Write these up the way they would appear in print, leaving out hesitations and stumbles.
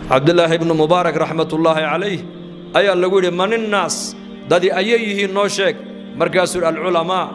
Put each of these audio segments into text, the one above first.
Cabdillaahi ibnu Mubaarak raxmatullaahi calayh ayaa lagu yidhi: "Man innaas?" Dadi ayay yihiin, noo sheeg. Markaasuu yidhi: "Alculamaa."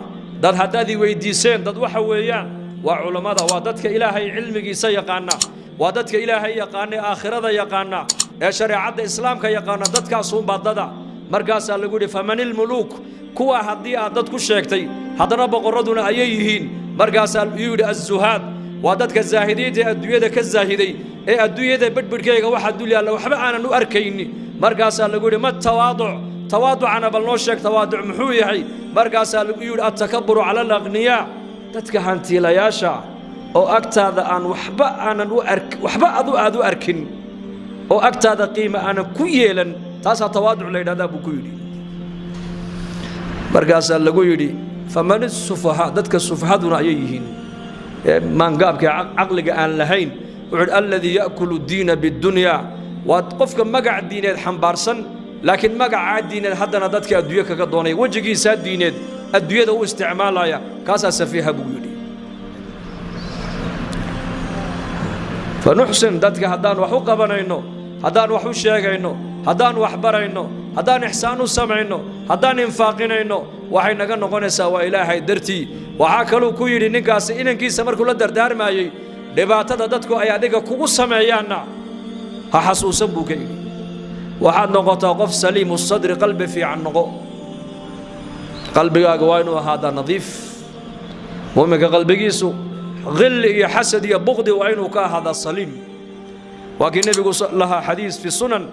Dad haddaad i weyddiiseen, dad waxa weeyaan waa culammada, waa dadka Ilaahay cilmigiisa yaqaana, waa dadka Ilaahay yaqaana ee aakhirada yaqaana ee shareecadda Islaamka yaqaana, dadkaasuunbaa dada. Markaasaa lagu yidhi: "Faman ilmuluuk?" Kuwa haddii aad dad ku sheegtay, haddana boqorraduna ayay yihiin? Markaasaa yuu yidhi: "Azzuhaad." Waa dadka zaahidiinta ee adduunyada ka zaahiday, ee adduunyada bedhbidhkayga waxa dul yaalla waxba aanan u arkayni. Markaasaa lagu yidhi: "Ma tawaaduc?" Tawaaducana bal noo sheeg, tawaaduc muxuu yahay? Markaasaa lagu yidhi: "Attakaburu cala alaqniyaa." Dadka hantiilayaasha oo agtaada aan waxba aanan u ark, waxba adu aad u arkin, oo agtaada qiima aanan ku yeelan, taasaa tawaaduc la yidhahdaa, buu ku yidhi. Markaasaa lagu yidhi: "Faman isufahaa?" Dadka sufahaduna ayay yihiin, maangaabka caqliga aan lahayn? Wuxuu yidhi: "Alladii ya'kulu diina biddunyaa." Waa qofka magac diineed xambaarsan, laakiin magacaa diineed haddana dadka adduunyo kaga doonaya, wejigiisaa diineed adduunyada u isticmaalaya, kaasaa safiiha, buu yidhi. Fanuxsin dadka haddaan wax u qabanayno, haddaan wax u sheegayno, haddaan wax barayno, haddaan ixsaan u samayno, haddaan infaaqinayno, waxay naga noqonaysaa waa Ilaahay dartii. Waxaa kaluu ku yidhi ninkaasi inankiisa markuu la dardaarmaayey: "Dhibaatada dadku ay adiga kugu sameeyaanna ha xasuusan," buu ka yidhi. "Waxaad noqotaa qof saliimu sadri, qalbi fiican noqo. Qalbigaaga waa inuu ahaadaa nadiif. Muuminka qalbigiisu khilli iyo xasad iyo buqdi waa inuu ka ahaadaa saliim." Waa kii Nebigu lahaa, xadiis fi sunan,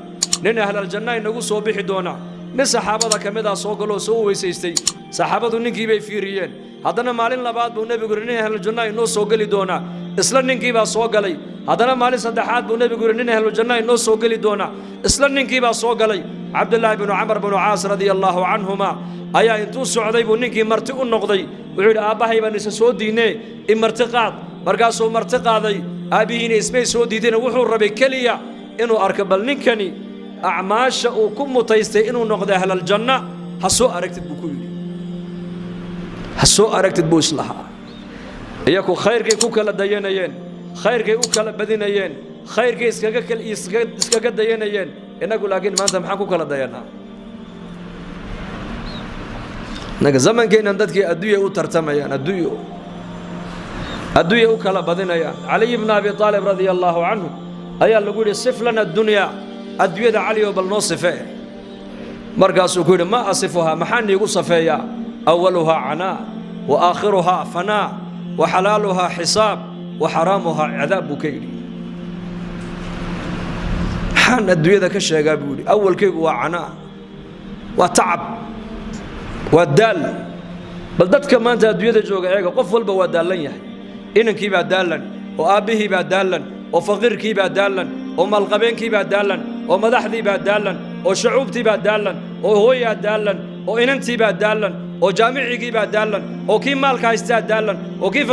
nin ahlaljanna inagu soo bixi doona. Nin saxaabada ka mid ah soo galoo soo weysaystay. Saxaabadu ninkii bay fiiriyeen. Haddana maalin labaad buu Nebigu yidhi: "Nin ahlaljanna inoo soo geli doonaa." Isla ninkii baa soo galay. Haddana maalin saddexaad buu Nebigu yidhi: "Nin ahlujanna inoo soo geli doonaa." Isla ninkii baa soo galay. Cabdullaahi binu Camar binu Caas radia allaahu canhuma ayaa intuu socday buu ninkii marti u noqday. Wuxuu yidhi: "Aabbahay baan isa soo diinee, i marti qaad." Markaasuu marti qaaday. Aabbihiina ismay soo diideen. Wuxuu rabay keliya inuu arko bal ninkani acmaasha uu ku mutaystay inuu noqdo ahlaljanna ha soo aragtid, buu ku yidhi. Ha soo aragtid, buu islahaa. Iyaku khayrkay ku kala dayanayeen, khayrkay u kala badinayeen, khayrkay iskaga dayanayeen. Innagu laakiin maanta maxaan ku kala dayanaa? Innaga zamankeennan dadkii adduunya u tartamayaan, adduunyo adduunya u kala badinayaan. Caliy bna Abi Aalib radia allaahu canhu ayaa lagu yidhi: "Sif lana addunyaa." Adduunyada, Caliyo, bal noo sifee. Markaasuu ku yidhi: "Ma asifuhaa? Maxaa niigu safeeyaa? Awaluhaa canaa wa aakhiruhaa fanaa wa xalaaluhaa xisaab wa xaraamuhaa cadaab," buu ka yidhi. "Maxaan adduunyada ka sheegaa?" buu yidhi. "Awalkaygu waa canaa, waa tacab, waa daal." Bal dadka maanta adduunyada jooga eega, qof walba waa daallan yahay. Inankii baa daallan, oo aabbihii baa daallan, oo faqiirkii baa daallan, oo maalqabeenkii baa daallan, oo madaxdii baa daallan, oo shacuubtii baa daallan, oo hooyaa daallan, oo inantii baa daallan, oo jaamicigii baa daallan, oo kii maalka haystaa daallan, oo kii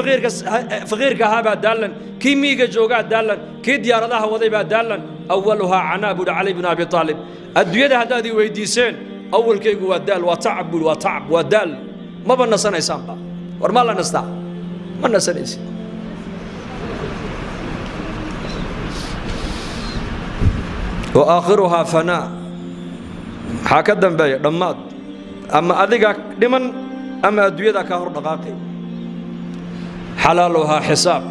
faqiirka ahaa baa daallan, kii miiga joogaa daallan, kii diyaaradaha waday baa daallan. "Awaluhaa canaa," buuhi Cali bnu Abi Aalib. "Adduunyada haddaad ii weydiiseen, awalkaygu waa daal, waa tacab," buuhi. "Waa tacab, waa daal, maba nasanaysaanba. War maa la nastaa? Ma nasanaysid. Wa aakhiruhaa fanaa. Maxaa ka dambeeya? Dhammaad. Ama adigaa dhiman ama adduunyadaa kaa hor dhaqaaqay. Xalaaluhaa xisaab.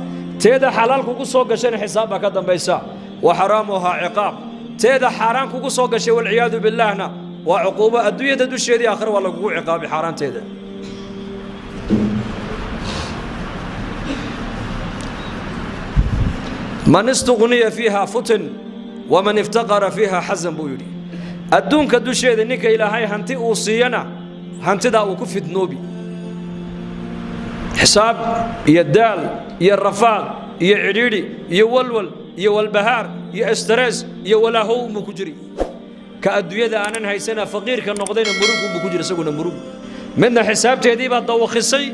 Teeda xalaal kugu soo gashayna xisaab baa ka dambaysa. Wa xaraamuhaa ciqaab. Teeda xaaraan kugu soo gashay, walciyaadu billaahna, waa cuquubo adduunyada dusheedii, aakhira waa lagugu ciqaabay xaaraanteeda. Man istuqniya fiiha futin waman iftaqara fiiha xasan, buu yidhi. Adduunka dusheeda ninka Ilaahay hanti uu siiyana, hantidaa uu ku fidnoobi, xisaab iyo daal iyo rafaad iyo cidhiidhi iyo walwal iyo walbahaar iyo estrees iyo walaahow unbuu ku jiri. Ka adduunyada aanan haysana, faqiirka noqdayna, murug unbuu ku jiri isaguna, murug. Midna xisaabteedii baa dawakhisay,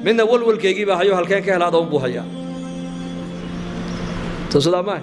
midna walwalkeygii baa hayo, halkeen ka helaada unbuu hayaa. Soo sidaa maaha?